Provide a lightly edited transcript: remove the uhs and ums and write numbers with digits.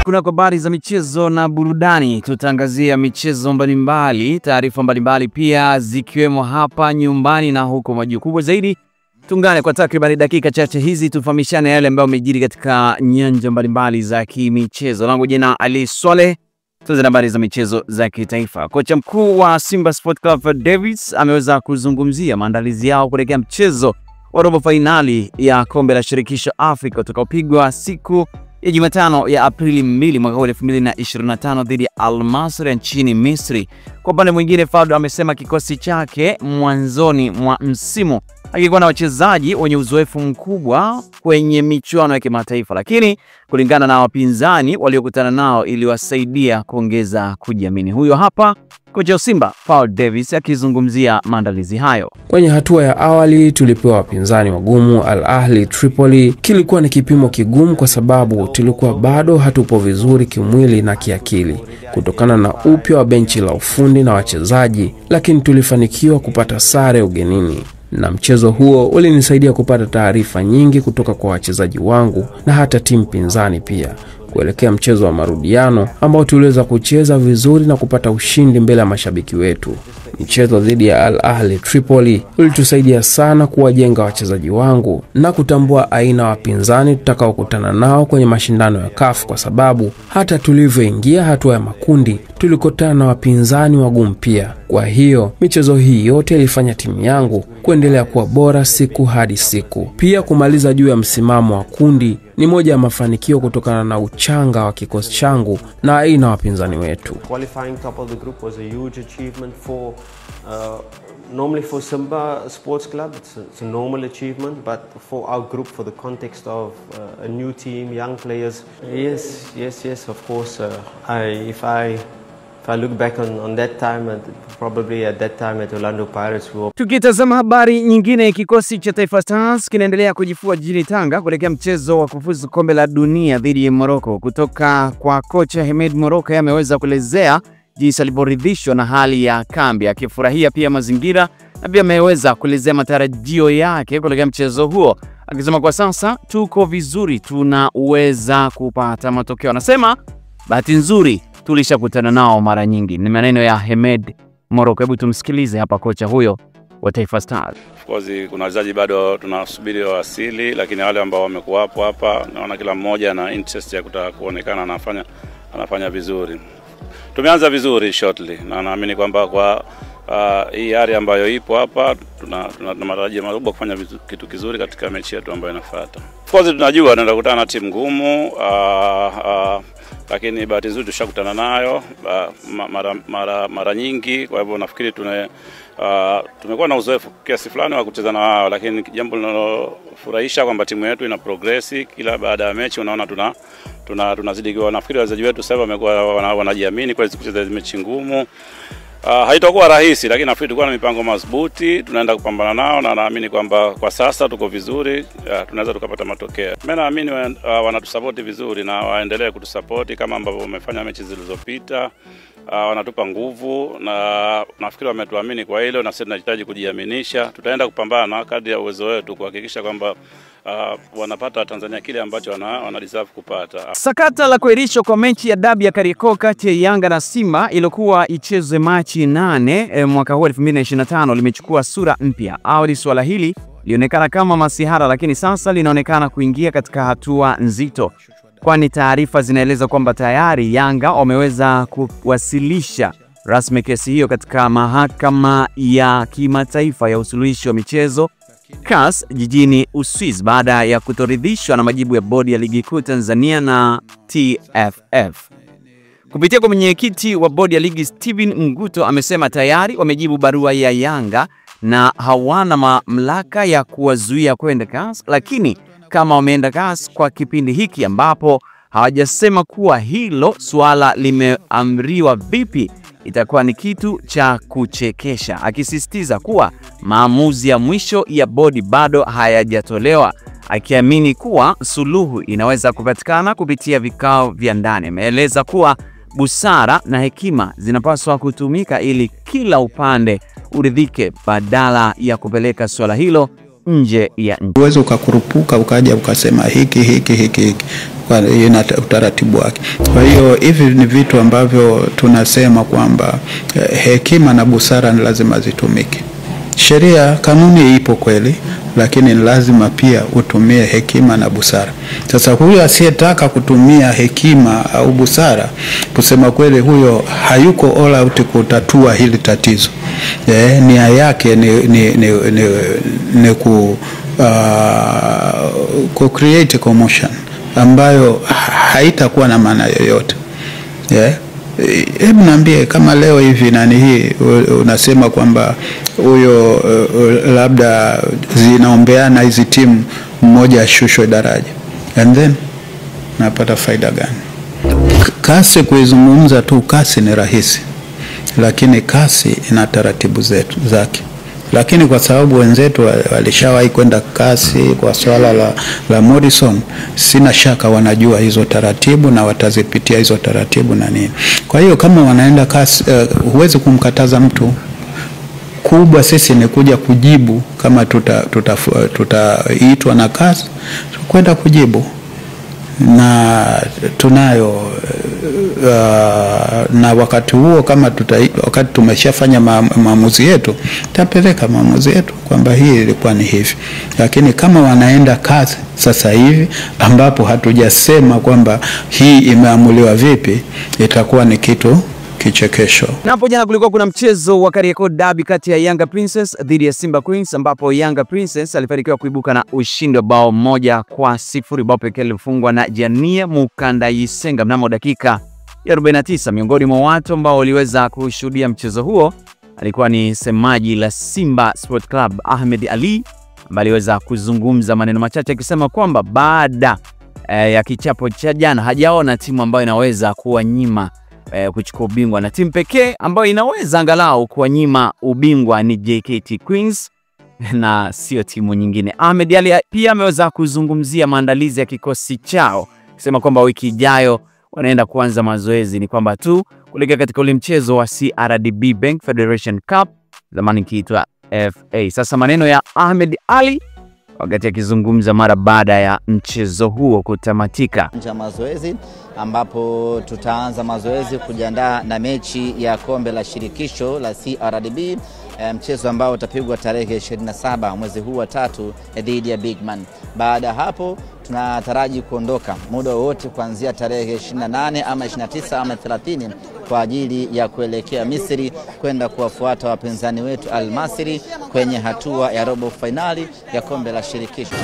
Kuna habari za michezo na burudani, tutaangazia michezo mbalimbali, taarifa mbalimbali pia zikiwemo hapa nyumbani na huko majuu. Kubwa zaidi, tungane kwa takriban dakika chache hizi tufahamishane yale ambayo yamejiri katika nyanja mbalimbali za kimichezo. Langu jina Ali Swaleh. Tuanze na habari za michezo za kitaifa. Kocha mkuu wa Simba Sport Club Davids ameweza kuzungumzia maandalizi yao kuelekea mchezo wa robo fainali ya kombe la shirikisho Afrika utakaopigwa siku ya Jumatano ya Aprili 2 mwaka 2025 dhidi ya Al Masry nchini Misri. Kwa upande mwingine, Faldo amesema kikosi chake mwanzoni mwa msimu hakikuwa na wachezaji wenye uzoefu mkubwa kwenye michuano ya kimataifa, lakini kulingana na wapinzani waliokutana nao iliwasaidia kuongeza kujiamini. Huyo hapa kocha wa Simba Paul Davis akizungumzia maandalizi hayo. Kwenye hatua ya awali tulipewa wapinzani wagumu, Al Ahly Tripoli. Kilikuwa ni kipimo kigumu kwa sababu tulikuwa bado hatupo vizuri kimwili na kiakili kutokana na upya wa benchi la ufundi na wachezaji, lakini tulifanikiwa kupata sare ugenini. Na mchezo huo ulinisaidia kupata taarifa nyingi kutoka kwa wachezaji wangu na hata timu pinzani pia, kuelekea mchezo wa marudiano ambao tuliweza kucheza vizuri na kupata ushindi mbele ya mashabiki wetu. Mchezo dhidi ya Al Ahly Tripoli ulitusaidia sana kuwajenga wachezaji wangu na kutambua aina wapinzani tutakaokutana nao kwenye mashindano ya CAF, kwa sababu hata tulivyoingia hatua ya makundi tulikutana na wapinzani wagumu pia. Kwa hiyo michezo hii yote ilifanya timu yangu kuendelea kuwa bora siku hadi siku. Pia kumaliza juu ya msimamo wa kundi ni moja ya mafanikio kutokana na uchanga wa kikosi changu na aina wapinzani wetu. Qualifying top of the group was a huge achievement for normally for Simba Sports Club. It's a normal achievement, but for our group, for the context of a new team, young players. Yes, of course. If I look back on that time, and probably at that time at Orlando Pirates, we were Tukitazama habari nyingine, kikosi cha Taifa Stars kinaendelea kujifua jijini Tanga kuelekea mchezo wa kufuzu kombe la dunia dhidi ya Morocco. Kutoka kwa kocha Hemed Morocco ameweza kuelezea jinsi alivyoridhishwa na hali ya kambi, akifurahia pia mazingira na pia ameweza kuelezea matarajio yake kuelekea mchezo huo, akisema kwa sasa tuko vizuri, tunaweza kupata matokeo. Anasema bahati nzuri tulishakutana nao mara nyingi. Ni maneno ya Hemed Morocco. Hebu tumsikilize hapa kocha huyo wa Taifa Stars. Of course kuna wachezaji bado tunasubiri wawasili, lakini wale ambao wamekuwapo hapa naona kila mmoja ana interest ya kutaka kuonekana anafanya vizuri. Tumeanza vizuri shortly na naamini kwamba kwa hii hali ambayo ipo hapa tuna matarajio makubwa kufanya kitu kizuri katika mechi yetu ambayo inafuata. Of course tunajua tunaenda kukutana na timu ngumu, lakini bahati nzuri tushakutana nayo mara nyingi. Kwa hivyo nafikiri tumekuwa na uzoefu kiasi fulani wa kucheza na wao, lakini jambo linalofurahisha kwamba timu yetu ina progress kila baada ya mechi, unaona tunazidi kuwa. Nafikiri wachezaji wetu sasa wamekuwa wanajiamini kwa kucheza mechi ngumu. Haitakuwa rahisi, lakini nafikiri tulikuwa na mipango madhubuti, tunaenda kupambana nao na naamini kwamba kwa sasa tuko vizuri, tunaweza tukapata matokeo. Mimi naamini wanatusupport vizuri na waendelee kutusupport kama ambavyo wamefanya mechi zilizopita. Wanatupa nguvu na nafikiri wametuamini kwa hilo, na sisi tunahitaji kujiaminisha. Tutaenda kupambana kadri ya uwezo wetu kuhakikisha kwamba wanapata Tanzania kile ambacho wana deserve kupata. Sakata la kuahirishwa kwa mechi ya dabi ya Kariakoo kati ya Yanga na Simba iliyokuwa ichezwe Machi 8 mwaka huu 2025 limechukua sura mpya. Awali suala hili lilionekana kama masihara, lakini sasa linaonekana kuingia katika hatua nzito, kwani taarifa zinaeleza kwamba tayari Yanga wameweza kuwasilisha rasmi kesi hiyo katika mahakama ya kimataifa ya usuluhishi wa michezo CAS jijini Uswizi baada ya kutoridhishwa na majibu ya bodi ya ligi kuu Tanzania na TFF. Kupitia kwa mwenyekiti wa bodi ya ligi Steven Mguto amesema tayari wamejibu barua ya Yanga na hawana mamlaka ya kuwazuia kwenda CAS, lakini kama wameenda CAS kwa kipindi hiki ambapo hawajasema kuwa hilo suala limeamriwa vipi, itakuwa ni kitu cha kuchekesha, akisisitiza kuwa maamuzi ya mwisho ya bodi bado hayajatolewa, akiamini kuwa suluhu inaweza kupatikana kupitia vikao vya ndani. Ameeleza kuwa busara na hekima zinapaswa kutumika ili kila upande uridhike badala ya kupeleka suala hilo nje ya nchi. Uwezo ukakurupuka ukaja ukasema hiki hiki hiki hiki, kwa ina utaratibu wake. Kwa hiyo hivi ni vitu ambavyo tunasema kwamba hekima na busara ni lazima zitumike. Sheria, kanuni ipo kweli, lakini lazima pia utumie hekima na busara. Sasa huyo asiyetaka kutumia hekima au busara, kusema kweli, huyo hayuko all out kutatua hili tatizo. Nia yake ni ku create commotion ambayo haitakuwa na maana yoyote. Hebu niambie, kama leo hivi nani hii unasema kwamba huyo labda zinaombeana hizi timu, mmoja ashushwe daraja, and then napata faida gani? Kasi kuizungumza tu, kasi ni rahisi, lakini kasi ina taratibu zetu zake. Lakini kwa sababu wenzetu walishawahi kwenda kasi kwa swala la Morrison, sina shaka wanajua hizo taratibu na watazipitia hizo taratibu na nini. Kwa hiyo kama wanaenda kasi, huwezi kumkataza mtu. Kubwa sisi ni kuja kujibu kama tutaitwa na kasi kwenda kujibu, na tunayo na wakati huo kama wakati tumeshafanya maamuzi yetu, tutapeleka maamuzi yetu kwamba hii ilikuwa ni hivi. Lakini kama wanaenda kazi sasa hivi ambapo hatujasema kwamba hii imeamuliwa vipi, itakuwa ni kitu kichekesho. Na hapo jana kulikuwa kuna mchezo wa Kariakoo Derby kati ya Yanga Princess dhidi ya Simba Queens, ambapo Yanga Princess alifanikiwa kuibuka na ushindi wa bao 1-0, bao pekee lilifungwa na Jania Mukandayisenga mnamo dakika ya 49. Miongoni mwa watu ambao waliweza kushuhudia mchezo huo alikuwa ni semaji la Simba Sport Club Ahmed Ali, ambaye aliweza kuzungumza maneno machache akisema kwamba baada ya kichapo cha jana hajaona timu ambayo inaweza kuwanyima kuchukua ubingwa, na timu pekee ambayo inaweza angalau kuwanyima ubingwa ni JKT Queens na sio timu nyingine. Ahmed Ali pia ameweza kuzungumzia maandalizi ya kikosi chao, kusema kwamba wiki ijayo wanaenda kuanza mazoezi, ni kwamba tu kuelekea katika ule mchezo wa CRDB Bank Federation Cup, zamani ikiitwa FA. Sasa maneno ya Ahmed Ali wakati akizungumza mara baada ya mchezo huo kutamatika. Nje mazoezi ambapo tutaanza mazoezi kujiandaa na mechi ya kombe la shirikisho la CRDB, mchezo ambao utapigwa tarehe 27 mwezi huu wa 3 dhidi ya Bigman. Baada hapo tunataraji kuondoka muda wote kuanzia tarehe 28 ama 29 ama 30 kwa ajili ya kuelekea Misri kwenda kuwafuata wapinzani wetu Al Masry kwenye hatua ya robo finali ya kombe la shirikisho.